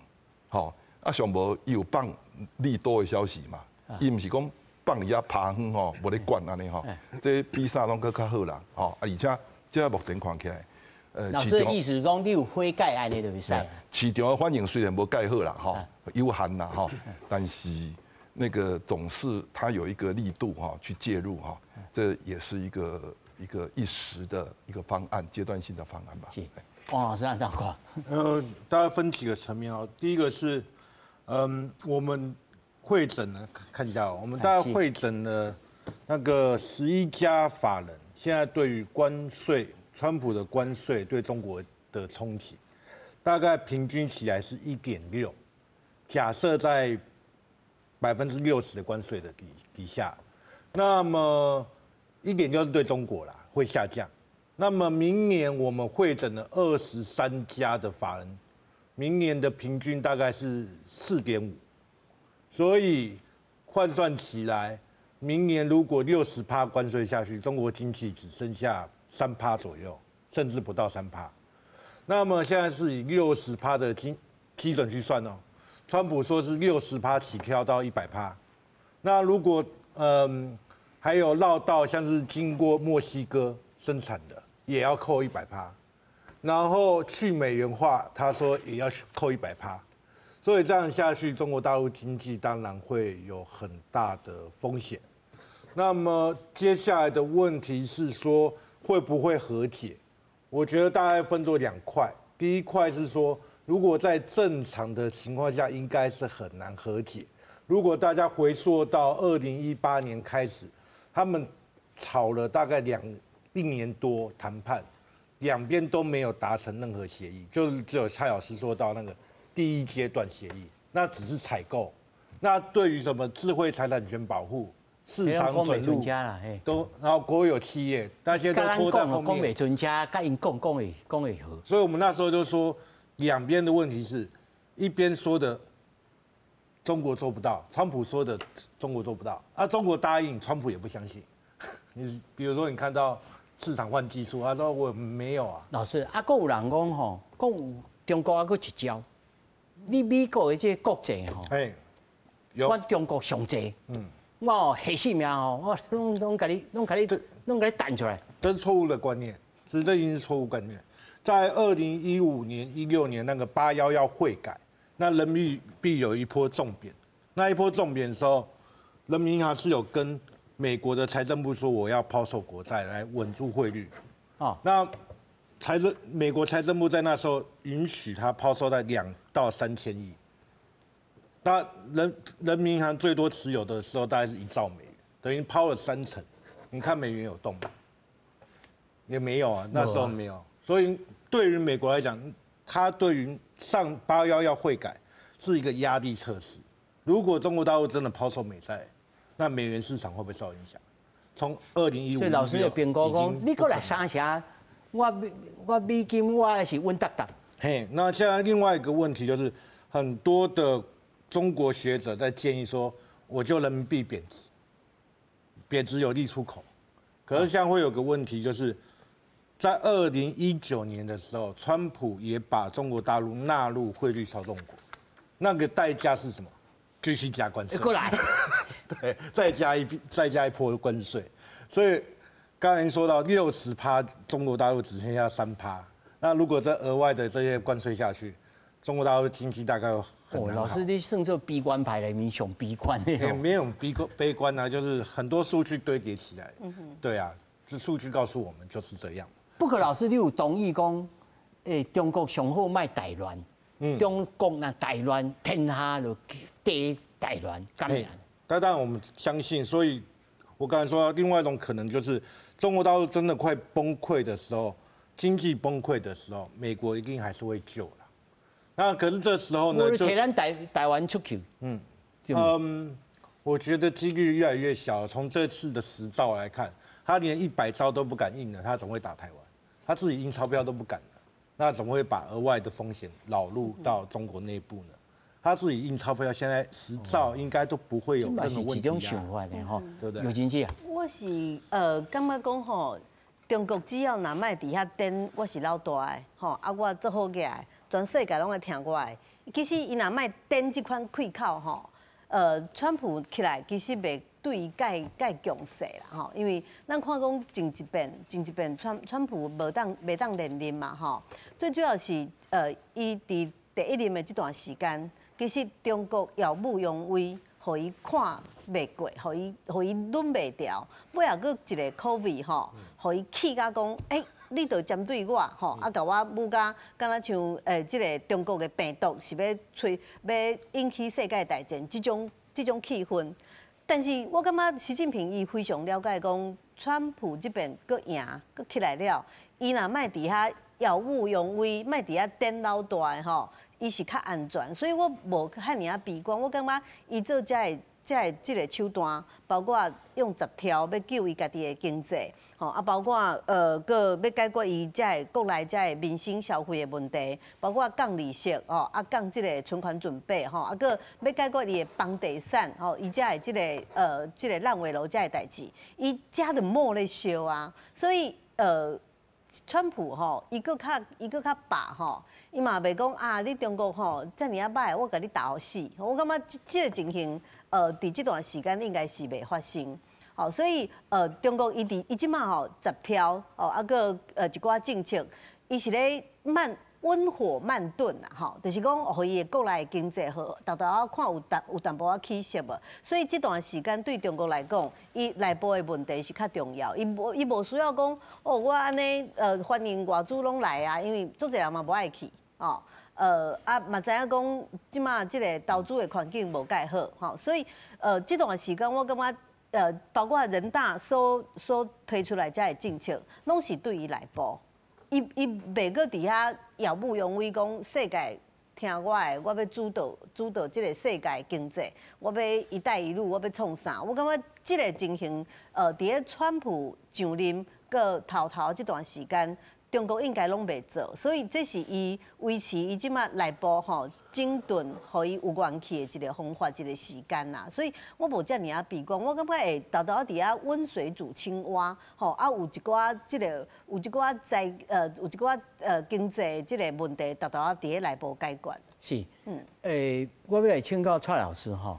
吼。啊，上無伊有放利多的消息嘛，伊毋是講放佇遐趴遠吼，無咧管按呢吼，這比啥攏閣較好啦，吼啊！而且這目前看起來，老師的意思講，你有悔改按呢就會使。市場的反應雖然無蓋好啦，吼，有限啦，吼，但是那個總是它有一個力度哈去介入哈，這也是一個一時的一個方案，階段性的方案吧。是，王老師按怎看？大概分幾個層面哦。第一個是，我們彙整呢，看一下哦，我們大概彙整了那個11家法人，現在對於關稅，川普的關稅對中國的衝擊，大概平均起來是1.6。假設在60%的關稅的底下，那麼1.6是對中國啦，會下降。那麼明年我們彙整了23家的法人，明年的平均大概是4.5。所以換算起來，明年如果60趴關稅下去，中國經濟只剩下三趴左右，甚至不到三趴。那麼現在是以六十趴的基準去算哦。川普說是六十趴起跳到100趴。那如果還有繞道，像是經過墨西哥生產的，也要扣一百趴。然後去美元化，他說也要扣一百趴。所以這樣下去，中國大陸經濟當然會有很大的風險。那麼接下來的問題是說，會不會和解？我覺得大概分作兩塊。第一塊是說，如果在正常的情況下，應該是很難和解。如果大家回溯到2018年開始，他們吵了大概一年多談判，兩邊都沒有達成任何協議，就是只有蔡老師說到那個第一階段協議，那只是採購。那對於什麼智慧財產權保護、市場准入都，然後國有企業那些都拖在後面。講袂準車，佮𪜶講講會講會好。所以我們那時候就說，兩邊的問題是，一邊說的中國做不到，川普說的中國做不到，啊，中國答應，川普也不相信。你比如說，你看到市場換技術，他說我沒有啊。老師，啊，閣有人講吼，講有中國還閣一招，你美國的這個國債吼，阮中國上濟，我下性命吼，我攏攏共你，攏共你，攏共你彈出來。這是錯誤的觀念，其實這已經是錯誤觀念。在2015年、16年那個811匯改，那人民幣有一波重貶，那一波重貶的時候，人民銀行是有跟美國的財政部說我要拋售國債來穩住匯率。哦，那美國財政部在那時候允許他拋售在2到3千億。那人民銀行最多持有的時候大概是1兆美元，等於拋了3成。你看美元有動嗎？也沒有啊，那時候沒有。所以對於美國來講，他對於上811匯改是一個壓力測試。如果中國大陸真的拋售美債，那美元市場會不會受影響？從2015，所以老師的評估講，你閣來三成，我美金我是穩當當。嘿，那現在另外一個問題就是，很多的中國學者在建議說，我就人民幣貶值，貶值有利出口。可是現在會有個問題就是，在2019年的时候，川普也把中国大陆纳入汇率操纵国，那个代价是什么？继续加关税。过来，对，再加一波关税。所以刚才说到60趴，中国大陆只剩下3趴。那如果这额外的这些关税下去，中国大陆经济大概很难。老师，你算做悲观派里面上悲观的。没有悲观悲观啊，就是很多数据堆叠起来。对啊，这数据告诉我们就是这样。不过老师，你有同意讲，中国上好莫大乱。中国若大乱，天下就地大乱，敢样？但当然我们相信，所以我刚才说另外一种可能就是，中国大陆真的快崩溃的时候，经济崩溃的时候，美国一定还是会救了。那可是这时候呢？就提咱台湾出去。我觉得几率越来越小。从这次的10兆来看，他连100兆都不敢印了，他怎么会打台湾？他自己印钞票都不敢了，那怎么会把额外的风险导入到中国内部呢？他自己印钞票，现在十兆应该都不会有任何问题。这种想法的吼，对不对？有经济啊。我是感觉讲吼，中国只要若莫伫遐颠，我是老大的吼，啊我做好起来，全世界拢爱听我的。其实伊若莫颠这款气口吼，川普起来其实袂对伊盖盖强势啦吼，因为咱看讲前一遍川普无当袂当连任嘛吼，最主要是伊伫第一任的这段时间，其实中国耀武扬威，予伊看袂过，予伊忍袂牢，尾后阁一个 COVID 吼，予伊气甲讲，欸，你就针对我吼，啊，共我舞甲敢若像这个中国的病毒是欲吹欲引起世界大战这种气氛。但是我感觉习近平伊非常了解讲，川普这边阁赢阁起来了，伊若莫伫遐耀武扬威，莫伫遐颠老大的吼，伊是较安全，所以我无遐尔仔悲观。我感觉伊做这个这个手段，包括用10兆欲救伊家己的经济，吼啊，包括阁欲解决伊这个国内这个民生消费的问题，包括降利息，吼啊降这个存款准备，吼啊阁欲解决伊的房地产，吼伊这个这个烂尾楼这个代志，伊遮就莫咧烧啊，所以川普吼，伊阁较霸吼，伊嘛袂讲啊，你中国吼遮尔仔歹，我共你打予死。我感觉这个情形，伫这段时间应该是袂发生。好，所以中国伊伫伊这马吼十条哦，啊阁一寡政策，伊是咧慢温火慢炖啦，吼，就是讲，予伊的国内经济好，沓沓仔看有淡薄仔起色无。所以这段时间对中国来讲，伊内部的问题是较重要。伊无需要讲，哦，我按呢，欢迎外资拢来啊，因为足济人嘛无爱去，哦，啊嘛知影讲，这马这个投资的环境无盖好，吼，所以这段时间我感觉，包括人大所推出来这个政策，拢是对伊内部。伊袂阁伫遐耀武扬威，讲世界听我的，我欲主导这个世界经济，我欲一带一路，我欲创啥？我感觉这个情形，伫咧川普上任阁头头这段时间，中国应该拢袂做，所以这是伊维持伊这马内部吼整顿，予伊有元气的一个方法，一个时间啦。所以我无遮尔仔悲观，我感觉会沓沓伫遐温水煮青蛙，吼啊有一寡经济这个问题，沓沓伫咧内部解决。是，我欲来请教蔡老师吼，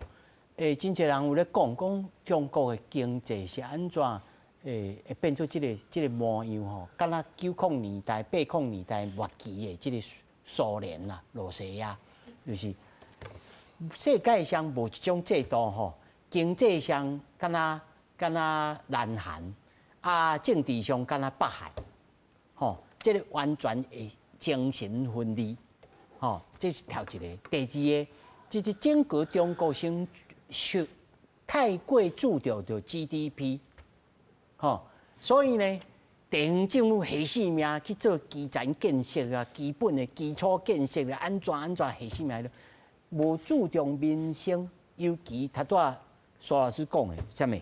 真济人有咧讲讲中国的经济是按怎？会变做这个模样吼，敢若90年代、80年代末期的这个苏联啦、罗西亚，就是世界上无一种制度吼，经济上敢若敢若南韩，啊，政治上敢若北韩，吼，这个完全会精神分离，吼，这是头一个。第二个，这个整个中国先受太过注重著 GDP。吼，所以呢，地方政府下死命去做基层建设啊，基本的基础建设啊，按怎按怎下死命咧，无注重民生，尤其头拄仔苏老师讲的，啥物？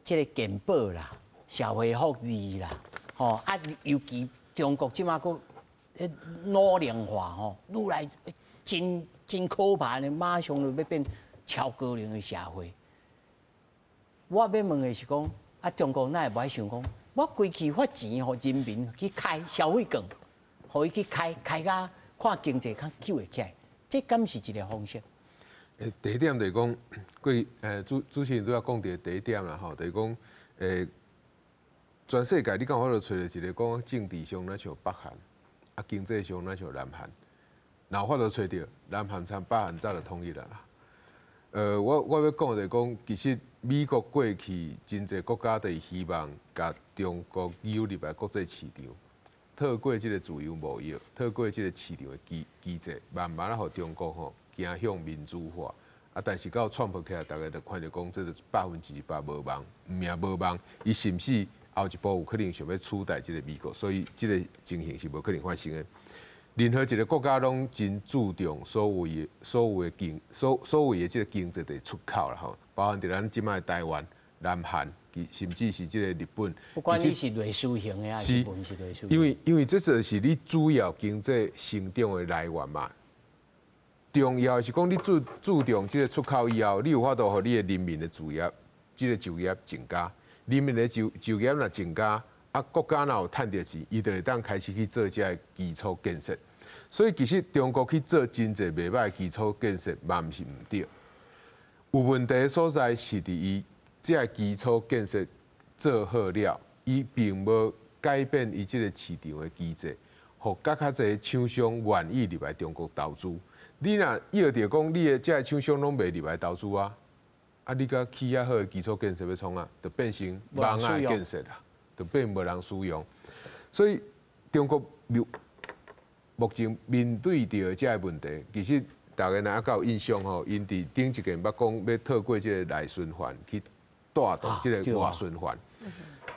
这个健保啦，社会福利啦，吼啊，尤其中国这马阁老龄化吼，愈来真真可怕呢，马上就欲变超高龄的社会。我欲问的是讲，啊，中国哪会无爱想讲，我規氣發錢予人民去開消費券，予伊去開開甲看經濟較救會起來，這敢是一個方式？第一點就是講，過主持人拄仔講著第一點啦吼，就是講全世界你敢有法度揣著一個講政治上若像北韓，啊經濟上若像南韓，若有法度揣著南韓參北韓早就統一啦。我欲講就是講，其實美國過去真濟國家就是希望共中國誘入來國際市場，透過這個自由貿易，透過這個市場的機制，慢慢仔予中國吼走向民主化。啊，但是到川普起來，逐家就看著講，這個100%無望，毋但無望，伊甚至後一步有可能想欲取代這個美國，所以這個情形是無可能發生的。任何一個國家攏真注重所謂的這個經濟的出口啦吼，包含佇咱這擺台灣、南韓，甚至是這個日本。不管你是內需型的還是毋是內需。因為這就是你主要經濟成長的來源嘛。重要的是講你注重這個出口以後，你有法度予你的人民的就業，這個就業增加，人民的就業若增加，啊國家若有趁著錢，伊就會當開始去做這个基礎建設。所以其實中國去做真濟袂䆀的基礎建設，嘛毋是毋對。有問題的所在是佇伊這个基礎建設做好了，伊並無改變伊這個市場的機制，予閣較濟廠商願意入來中國投資。你若臆著講你的這个廠商攏袂入來投資啊，啊你閣起遐好的基礎建設欲創啥？就變成網仔的建設啦，就變無人使用。所以中國目前面對著這个問題，其實逐家若猶有印象吼，𪜶佇頂一屆捌講欲透過這个內循環去帶動這个外循環，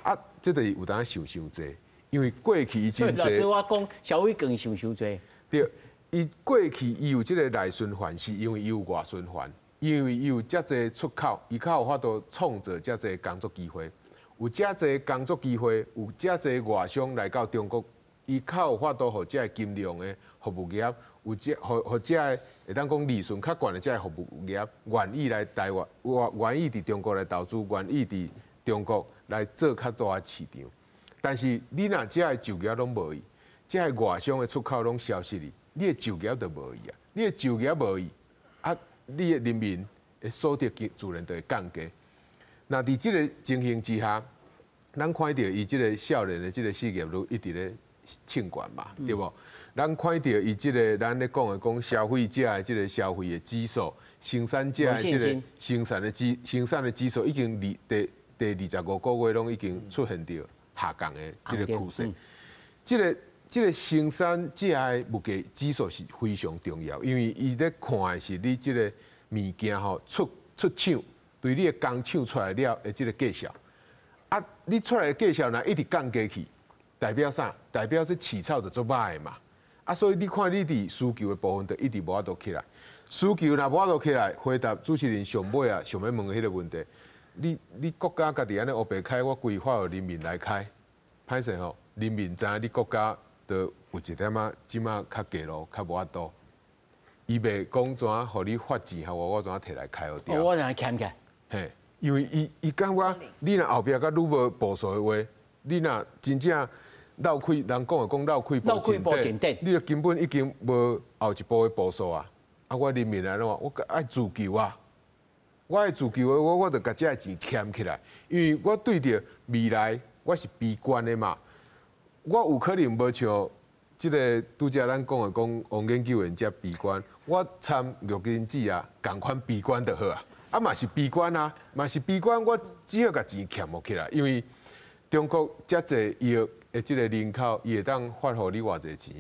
啊，這就是有當想傷濟，因為過去伊真濟。老師，我講消費券想傷濟。對，伊過去伊有這个內循環，是因為伊有外循環，因為伊有遮濟出口，伊較有法度創造遮濟工作機會，有遮濟工作機會，有遮濟外商來到中國。伊較有法度予遮个金融的服務業，有這予遮个會當講利潤較懸的遮个服務業，願意來台灣，願意佇中國來投資，願意佇中國來做較大的市場。但是你若遮个就業攏無去，遮个外商的出口攏消失去，你的就業就無去啊！你的就業無去，啊，你的人民的所得自然就會降低。若佇這个情形之下，咱看著伊這个少年的這个失業率一直咧衝懸嘛，對無？咱看著伊這个咱咧講的講消費者的這个消費的指數，生產者的這个生產的指數已經第25個月攏已經出現著下降的這個趨勢。這個生產者的物價指數是非常重要，因為伊咧看的是你這个物件吼出廠，對你的工廠出來了的這个價數。啊，你出來的價數若一直降低去，代表啥？代表這市場就足歹的嘛。啊，所以你看你佇需求的部分就一直無法度起來。需求若無法度起來，回答主持人上尾啊想欲問的彼个問題，你國家家己按呢烏白開，我規劃予人民來開，歹勢吼，人民知影你國家就有一點仔，這馬較低落，較無法度。伊袂講怎予你發錢，予我，我怎提來開予著。我怎欠起來？嘿，因為伊感覺你若後壁閣愈無步數的話，你若真正漏開，人講的講漏開步前底，你就根本已經無後一步的步數啊！啊，我人民來怎，我愛自求啊！我愛自求的，我就共這个錢儉起來，因為我對著未來我是悲觀的嘛。我有可能無像這个拄才咱講的講王研究員遮悲觀，我參玉金子啊仝款悲觀就好啊。啊嘛是悲觀啊，嘛是悲觀，我只好共錢儉起來，因為中國遮濟億的這个人口，伊會當發予你偌濟錢？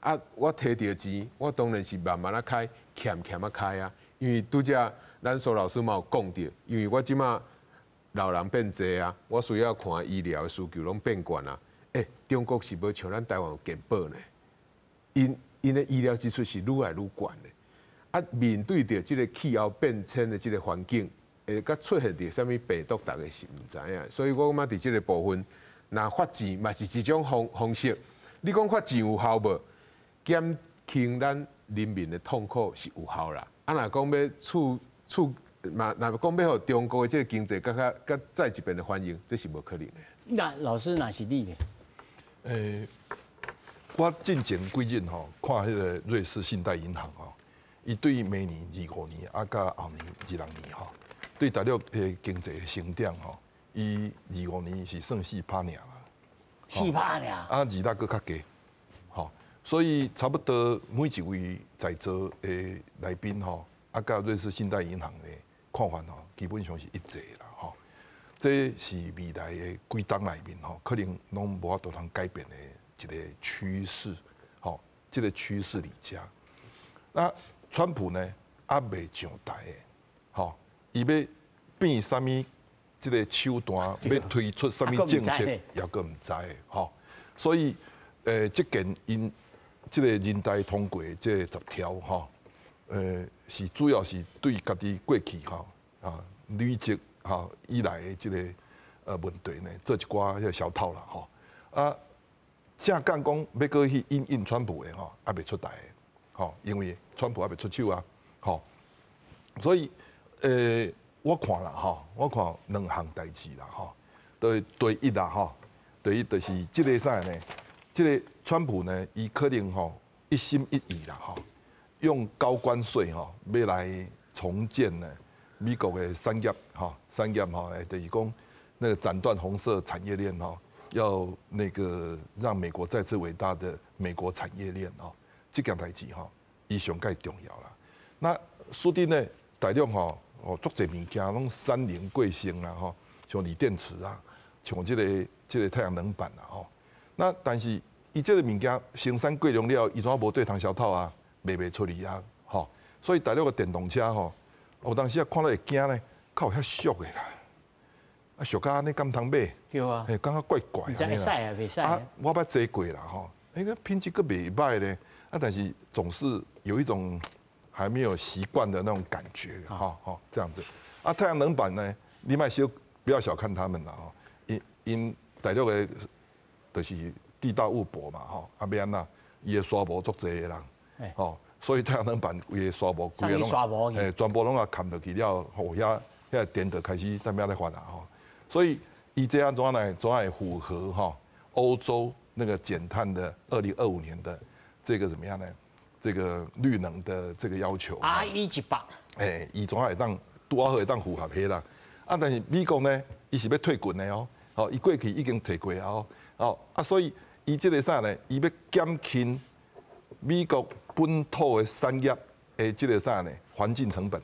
啊，我提著錢，我當然是慢慢仔開，儉儉仔開啊。因為拄才咱蘇老師嘛有講著，因為我這馬老人變濟啊，我需要看醫療的需求攏變懸啊。欸，中國是無像咱台灣有健保呢，𪜶的醫療支出是愈來愈懸的。啊，面對著這个氣候變遷的這个環境，會閣出現著啥物病毒，逐家是毋知影。所以我感覺佇這个部分，若發錢嘛是一種方式。你講發錢有效無？減輕咱人民的痛苦是有效啦。啊，若講欲刺嘛，若講欲予中國的這個經濟閣較閣再一遍的反應，這是無可能的。那老師若是你呢？我進前幾日吼看彼個瑞士信貸銀行吼，伊對明年25年啊，佮後年26年吼，對大陸的經濟成長吼，伊二五年是算4趴爾啦，4趴爾，啊，26閣較低，吼，所以差不多每一位在座的來賓吼，啊，佮瑞士信貸銀行的看法吼，基本上是一致啦，吼，這是未來的幾冬內面吼，可能攏無法度通改變的一個趨勢，吼，這個趨勢佇遮。那川普呢，猶未上台的，吼，伊欲變啥物？這個手段欲推出啥物政策，猶閣毋知的，吼。所以，這件𪜶這個人大通過這10條，吼，是主要是對家己過去吼啊累積吼以來的這個問題呢，做一寡彼個小套啦，吼。啊，正講講欲閣去因應川普的吼，猶未出台的，吼，因為川普猶未出手啊，吼。所以，我看啦，吼，我看兩項代誌啦，吼，對第一啦，吼，第一就是這個啥呢？這個川普呢，伊可能吼一心一意啦，吼，用高關稅吼，欲來重建呢美國的產業，吼，產業吼，就是講那個斬斷紅色產業鏈吼，要那個讓美國再次偉大的美國產業鏈吼，這件代誌吼，伊上蓋重要啦。那說真的，大陸吼。哦，足濟物件攏產能過剩啦，吼，像鋰電池啊，像這個太陽能板啊，吼。那但是伊這個物件生產過量了，伊怎無對通銷透啊，賣袂出去啊，吼。所以大陸的電動車吼，有當時啊看了會驚呢，靠遐俗的啦，啊俗甲按呢敢通買？對啊。嘿，感覺怪怪。毋知會使啊，袂使。啊，我捌坐過啦，吼，彼個品質閣袂䆀咧，啊，但是總是有一種還沒有習慣的那種感覺，哈，哈，這樣子。啊，太陽能板呢，你莫小不要小看他們啦，吼，𪜶𪜶大陸的，就是地大物博嘛，吼，啊，欲按怎，伊的沙漠足濟的啦，吼，所以太陽能板規个沙漠，規個攏，全部攏共崁落去了，吼，遐遐電就開始在遐咧發啦，吼，所以伊這按怎來怎會符合哈歐洲那個減碳的2025年的這個怎麼樣呢？這個綠能的這個要求，RE100，欸，伊總會當拄好會當符合彼啦。啊，但是美國呢，伊是欲退軍的哦，吼，伊過去已經退過啊，哦，啊，所以伊這個啥呢？伊欲減輕美國本土的產業的這個啥呢？環境成本，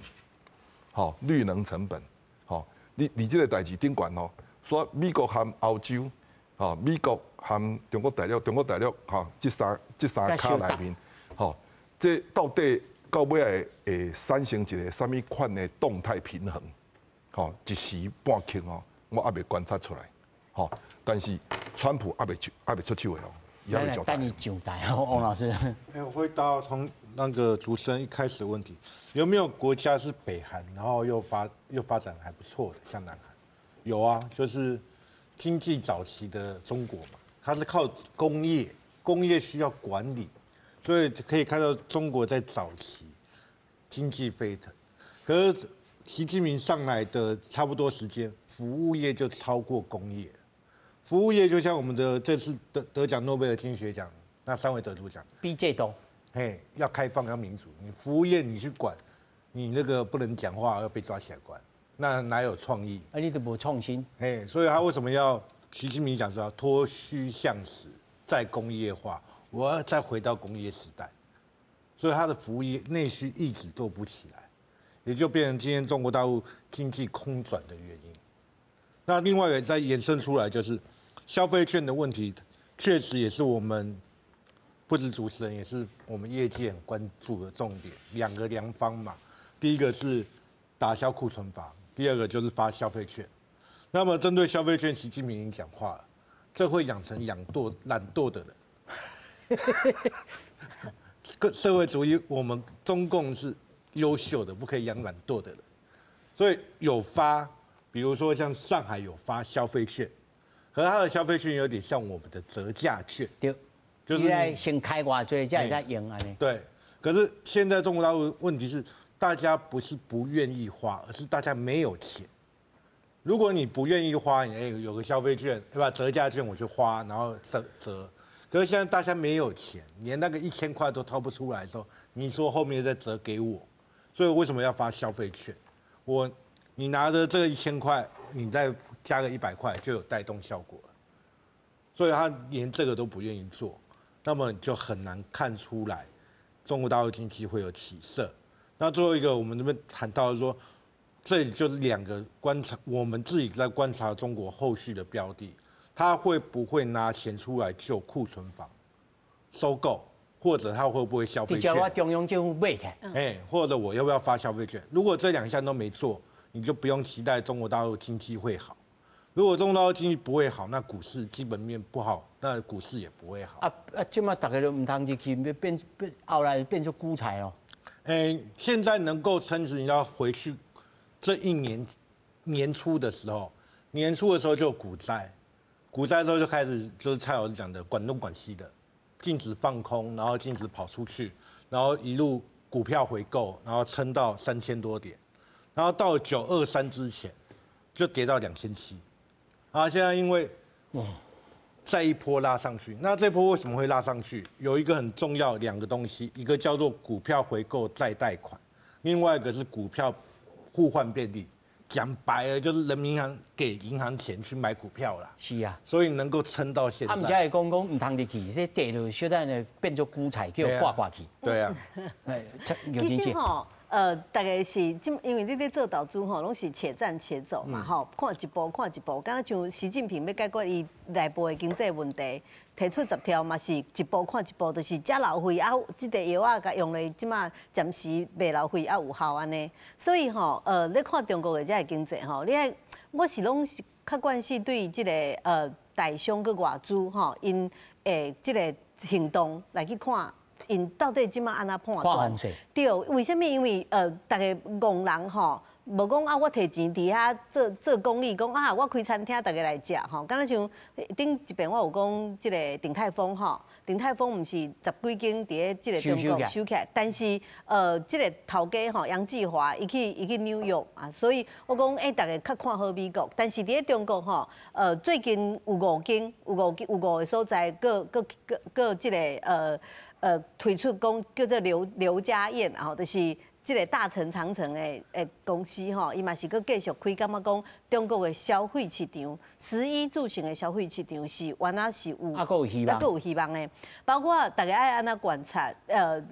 吼，綠能成本，吼，你佇這個代誌頂懸吼，說美國和歐洲，吼，美國和中國大陸，中國大陸吼，這三跤內面，吼。這到底到尾會會產生一個啥物款的動態平衡？吼，一時半刻吼，我猶未觀察出來。吼，但是川普猶未出手的哦，猶未上台。等伊上台，王老師。哎，我回到從那個主持人一開始的問題，有沒有國家是北韓，然後又發展還不錯的，像南韓？有啊，就是經濟早期的中國嘛，它是靠工業，工業需要管理。所以可以看到中國在早期經濟飛騰，可是習近平上來的差不多時間，服務業就超過工業。服務業就像我們的這次得獎諾貝爾經濟學獎那三位得主講，比這多，嘿，要開放要民主，你服務業你去管，你那個不能講話要被抓起來關，那哪有創意？啊，你都無創新。嘿，所以他為什麼要習近平講說要脫虛向實，再工業化？我要再回到工業時代，所以它的服務業內需一直做不起來，也就變成今天中國大陸經濟空轉的原因。那另外一個再延伸出來就是消費券的問題，確實也是我們不止主持人，也是我們業界很關注的重點。兩個良方嘛，第一個是打消庫存法，第二個就是發消費券。那麼針對消費券，習近平已經講話了，這會養成懶惰的人。個社會主義，我們中共是優秀的，不可以養懶惰的人。所以有發，比如說像上海有發消費券，和他的消費券有點像我們的折價券，對，就是先開偌濟，才會使用按呢。對，可是現在中國大陸問題是，大家不是不愿意花，而是大家没有钱。如果你不愿意花，你哎有个消费券对吧？折价券我去花，然后折折。可是现在大家没有钱，连那个1000块都掏不出来的时候，你说后面再折给我，所以为什么要发消费券？你拿着这个一千块，你再加个100块就有带动效果了。所以他连这个都不愿意做，那么就很难看出来中国大陆经济会有起色。那最后一个，我们这边谈到说，这里就是两个观察，我们自己在观察中国后续的标的，他会不会拿钱出来救库存房收购，或者他会不会消费券？我中央政府买起来。哎，或者我要不要发消费券？如果这两项都没做，你就不用期待中国大陆经济会好。如果中国大陆经济不会好，那股市基本面不好，那股市也不会好。啊啊，这马大家都毋通入去，变变后来变做韭菜咯。哎，现在能够撑死，你要回去这一年年初的时候，年初的时候就股灾，股灾之后就开始就是蔡老师讲的管东管西的，禁止放空，然后禁止跑出去，然后一路股票回购，然后撑到3000多点，然后到9/23之前就跌到2700，啊，现在因为哇再一波拉上去，那这波为什么会拉上去？有一个很重要两个东西，一个叫做股票回购再贷款，另外一个是股票互换便利。讲白了就是人民银行给银行钱去买股票啦。是啊，所以能够撑到现在。啊，毋才会讲讲毋通入去，这跌落小等下变做韭菜，叫挂挂去。对啊。其实吼，大概是这，因为你咧做投资吼，拢是且战且走嘛，吼，看一步看一步，敢若像习近平欲解决伊内部的经济问题，提出10条嘛是一步看一步，就是遮老费啊，这个药仔共用咧，这马暂时袂老费啊有效按呢。所以吼，咧看中国的这个经济吼，你爱我是拢是较惯势对这个台商佮外资吼，𪜶的这个行动来去看。𪜶到底这马按怎判断？对，为啥物？因为逐家戆人吼，无讲啊，我提钱伫遐做做公益，讲啊，我开餐厅，逐家来食吼。敢若像顶一遍我有讲这个鼎泰丰吼，鼎泰丰毋是十几间伫咧这个中国收起来，但是这个头家吼杨继华，伊去纽约啊，所以我讲欸，逐家较看好美国，但是伫咧中国吼，最近有五间，有五间有五个所在，阁阁阁阁这个推出讲叫做刘刘家燕，吼，就是这个大成长城的公司吼，伊嘛是阁继续开，感觉讲中国的消费市场，食衣住行的消费市场是原来是有，啊，阁有希望，阁有希望的。包括大家爱按怎观察，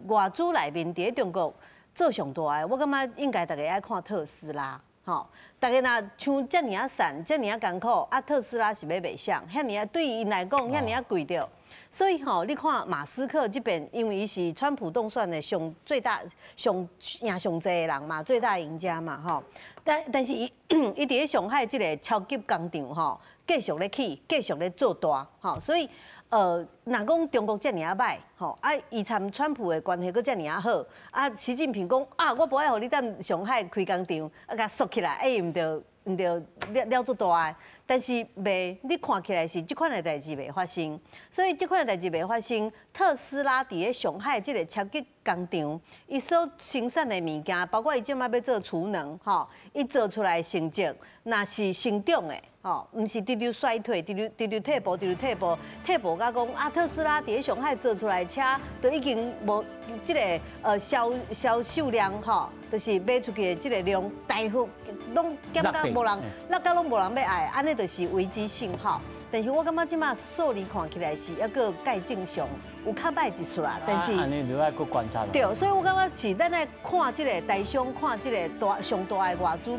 外资内面伫咧中国做上大的，我感觉应该大家爱看特斯拉。吼，大家若像遮尔仔散，遮尔仔艰苦，啊，特斯拉是欲卖啥？遐尔仔对𪜶来讲，遐尔仔贵著。所以吼，你看马斯克这边，因为伊是川普当选的上最大、上赢上济的人嘛，最大赢家嘛，吼。但是伊伊伫咧上海这个超级工厂吼，继续咧起，继续咧做大，吼。所以若讲中国遮尔仔䆀，吼，啊，伊参川普的关系阁遮尔仔好，啊，习近平讲啊，我无爱予你踮上海开工厂，啊，共锁起来，哎，毋著毋著了了足大的，但是袂，你看起来是这款的代志袂发生，所以这款的代志袂发生。特斯拉伫咧上海这个超级工厂，伊所生产的物件，包括伊这马欲做储能，吼，伊做出来的成绩，若是成长的，吼，毋是直直衰退，直直直直退步，直直退步，退步到讲啊，特斯拉伫咧上海做出来的车，都已经无这个销售量，吼，就是卖出去的这个量大幅拢减到无人，落到拢无人欲爱，按呢就是危机信号。但是我感觉这马数字看起来是犹阁盖正常，有较歹一撮啦。但是按呢就爱阁观察。对，所以我感觉是咱爱看这个台商，看这个大上大的外资。